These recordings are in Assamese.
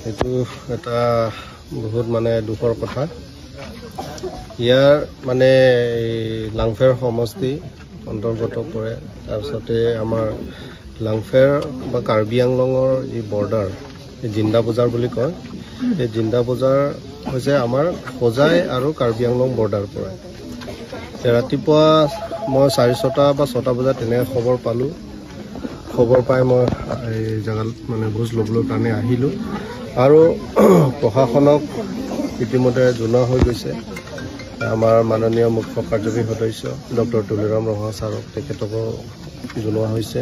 এইটো এটা বহুত মানে দুখৰ কথা। ইয়াৰ মানে লাংফেৰ সমষ্টি অন্তৰ্গত পৰে। তাৰপিছতে আমাৰ লাংফেৰ বা কাৰ্বি আংলঙৰ যি বৰ্ডাৰ, এই জিন্দা বজাৰ বুলি কয়, এই জিন্দা বজাৰ হৈছে আমাৰ হোজাই আৰু কাৰ্বি আংলং বৰ্ডাৰ পৰে। ৰাতিপুৱা মই 6:30 বা 6 বজাত তেনেকৈ খবৰ পালোঁ। খবৰ পাই মই এই জেগাত মানে ভোজ ল'বলৈ কাৰণে আহিলোঁ আৰু প্ৰশাসনক ইতিমধ্যে জনোৱা হৈ গৈছে। আমাৰ মাননীয় মুখ্য কাৰ্যবাহী সদস্য ডক্টৰ তুলিৰাম ৰহা ছাৰক তেখেতকো জনোৱা হৈছে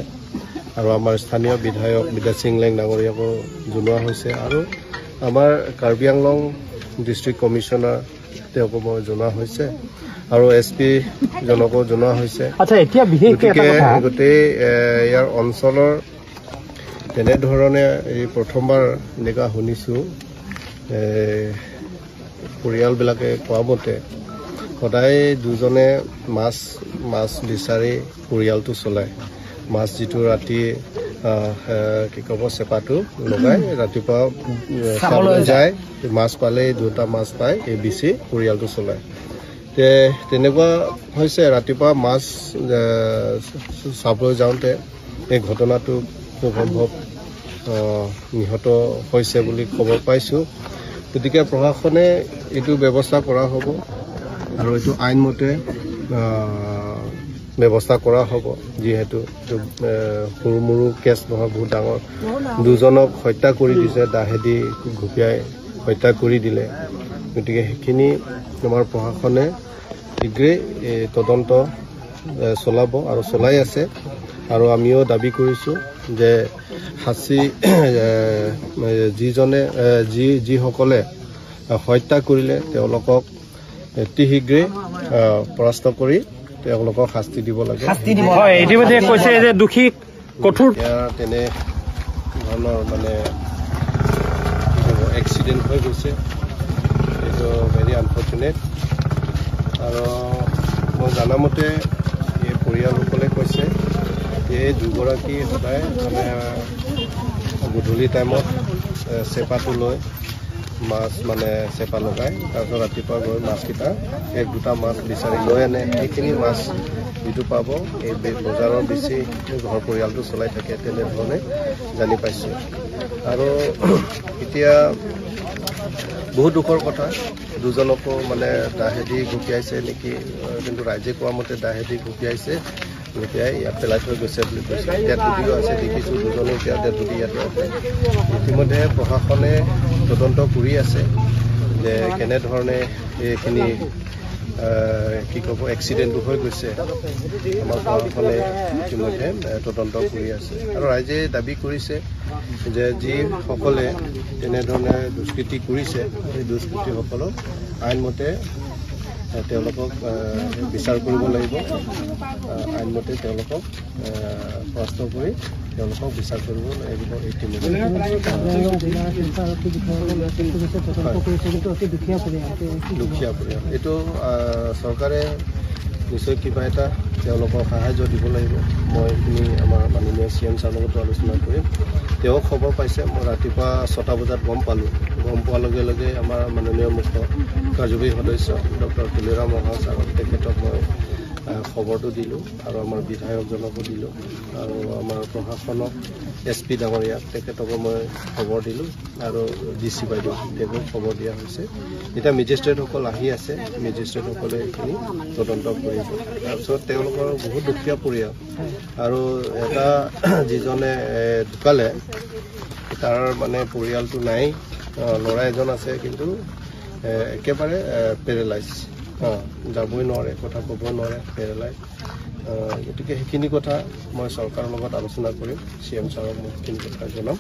আৰু আমাৰ স্থানীয় বিধায়ক বিদ্যা সিং লেং ডাঙৰীয়াকো জনোৱা হৈছে আৰু আমাৰ কাৰ্বি আংলং ডিষ্ট্ৰিক্ট কমিশ্যনাৰ তেওঁকো মই জনোৱা হৈছে আৰু এছ পি জনকো জনোৱা হৈছে। গতিকে গোটেই ইয়াৰ অঞ্চলৰ তেনেধৰণে এই প্ৰথমবাৰ এনেকুৱা শুনিছোঁ। পৰিয়ালবিলাকে কোৱা মতে সদায় দুজনে মাছ মাছ বিচাৰি পৰিয়ালটো চলায়। মাছ যিটো ৰাতি কি ক'ব চেপাটো লগাই ৰাতিপুৱা চাবলৈ যায়, মাছ পালেই দুটা মাছ পায়, এই বেচি পৰিয়ালটো চলায়। তেনেকুৱা হৈছে। ৰাতিপুৱা মাছ চাবলৈ যাওঁতে এই ঘটনাটো খুব সম্ভৱ নিহত হৈছে বুলি খবৰ পাইছোঁ। গতিকে প্ৰশাসনে এইটো ব্যৱস্থা কৰা হ'ব আৰু এইটো আইনমতে ব্যৱস্থা কৰা হ'ব। যিহেতু এইটো সৰু মৰু কেছ নহয়, বহুত ডাঙৰ। দুজনক হত্যা কৰি দিছে, দাহেদি ঘপিয়াই হত্যা কৰি দিলে। গতিকে সেইখিনি আমাৰ প্ৰশাসনে শীঘ্ৰেই এই তদন্ত চলাব আৰু চলাই আছে। আৰু আমিও দাবী কৰিছোঁ যে শাস্তি যিজনে যিসকলে হত্যা কৰিলে তেওঁলোকক অতি শীঘ্ৰেই পৰাস্ত কৰি তেওঁলোকক শাস্তি দিব লাগে। ইতিমধ্যে কৈছে যে দোষী কঠোৰ। তেনে ধৰণৰ মানে এক্সিডেণ্ট হৈ গৈছে, এইটো ভেৰি আনফৰ্চুনেট। আৰু মই জনামতে এই পৰিয়ালসকলে কৈছে এই দুগৰাকী সদায় মানে গধূলি টাইমত চেপাটো লৈ মাছ মানে চেপা লগায়, তাৰপিছত ৰাতিপুৱা গৈ মাছকেইটা এক দুটা মাছ বিচাৰি লৈ আনে। সেইখিনি মাছ যিটো পাব এই বজাৰৰ বেছি ঘৰ পৰিয়ালটো চলাই থাকে, তেনেধৰণে জানি পাইছোঁ। আৰু এতিয়া বহুত দুখৰ কথা, দুজনকো মানে দাহেদি ঘপিয়াইছে নেকি, কিন্তু ৰাইজে কোৱা মতে দাহেদি ঘপিয়াইছে, ঘপিয়াই ইয়াত পেলাই থৈ গৈছে বুলি কৈছে। ডেড বডিও আছে, দেখিছোঁ দুজনো এতিয়া ডেড বডি ইয়াতে আছে। ইতিমধ্যে প্ৰশাসনে তদন্ত কৰি আছে যে কেনেধৰণে এইখিনি কি ক'ব এক্সিডেণ্টটো হৈ গৈছে। আমাৰ প্ৰশাসনে ইতিমধ্যে তদন্ত কৰি আছে আৰু ৰাইজে দাবী কৰিছে যে যিসকলে তেনেধৰণে দুষ্কৃতি কৰিছে সেই দুষ্কৃতিসকলক আইনমতে তেওঁলোকক বিচাৰ কৰিব লাগিব, আইনমতে তেওঁলোকক পৰাস্ত কৰি তেওঁলোকক বিচাৰ কৰিব লাগিব। ইতিমধ্যে দুখীয়া পৰিয়াল, এইটো চৰকাৰে নিশ্চয় কিবা এটা তেওঁলোকক সাহাৰ্য দিব লাগিব। মই এইখিনি আমাৰ মাননীয় চি এম ছাৰৰ লগতো আলোচনা কৰিম। তেওঁ খবৰ পাইছে, মই ৰাতিপুৱা 6 বজাত গম পালোঁ। গম পোৱাৰ লগে লগে আমাৰ মাননীয় মুখ্য কাৰ্যবাহী সদস্য ডক্টৰ তুলিৰাম ৰহা ছাৰক তেখেতক মই খবৰটো দিলোঁ আৰু আমাৰ বিধায়কজনকো দিলোঁ আৰু আমাৰ প্ৰশাসনক এছ পি ডাঙৰীয়াক তেখেতকো মই খবৰ দিলোঁ আৰু ডি চি বাইদেউ তেওঁকো খবৰ দিয়া হৈছে। এতিয়া মেজিষ্ট্ৰেটসকল আহি আছে, মেজিষ্ট্ৰেটসকলে এইখিনি তদন্ত কৰিব। তাৰপিছত তেওঁলোকৰ বহুত দুখীয়া পৰিয়াল আৰু এটা যিজনে ঢুকালে তাৰ মানে পৰিয়ালটো নাই, ল'ৰা এজন আছে কিন্তু একেবাৰে পেৰেলাইজ। যাবই নোৱাৰে, কথা ক'ব নোৱাৰে, পেৰেলাইজ। গতিকে সেইখিনি কথা মই চৰকাৰৰ লগত আলোচনা কৰিম, চি এম ছাৰক মই সেইখিনি কথা জনাম।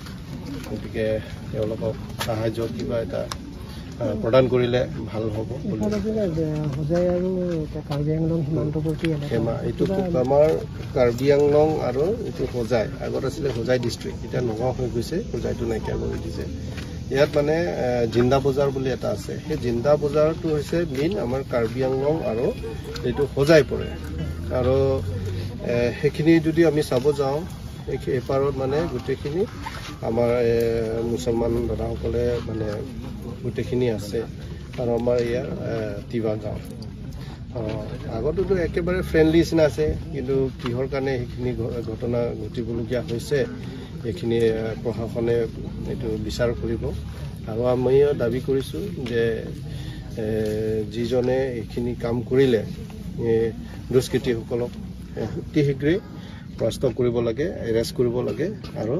গতিকে তেওঁলোকক সাহাৰ্য কিবা এটা প্ৰদান কৰিলে ভাল হ'ব। এইটো আমাৰ কাৰ্বি আংলং আৰু এইটো হোজাই, আগত আছিলে হোজাই ডিষ্ট্ৰিক্ট, এতিয়া নগাঁও হৈ গৈছে, হোজাইটো নাইকিয়া কৰি দিছে। ইয়াত মানে জিন্দা বজাৰ বুলি এটা আছে, সেই জিন্দা বজাৰটো হৈছে মেইন আমাৰ কাৰ্বি আংলং আৰু এইটো হোজাই পৰে। আৰু সেইখিনি যদি আমি চাব যাওঁ, এইপাৰত মানে গোটেইখিনি আমাৰ মুছলমান দাদাসকলে মানে গোটেইখিনি আছে। আৰু আমাৰ ইয়াৰ তিৱা গাঁও আগতেতো একেবাৰে ফ্ৰেণ্ডলি নিচিনা আছে, কিন্তু কিহৰ কাৰণে সেইখিনি ঘটনা ঘটিবলগীয়া হৈছে এইখিনি প্ৰশাসনে এইটো বিচাৰ কৰিব। আৰু আমিও দাবী কৰিছোঁ যে যিজনে এইখিনি কাম কৰিলে দুষ্কৃতীসকলক অতি শীঘ্ৰেই পৰাস্ত কৰিব লাগে, এৰেষ্ট কৰিব লাগে আৰু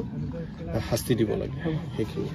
শাস্তি দিব লাগে, সেইখিনি।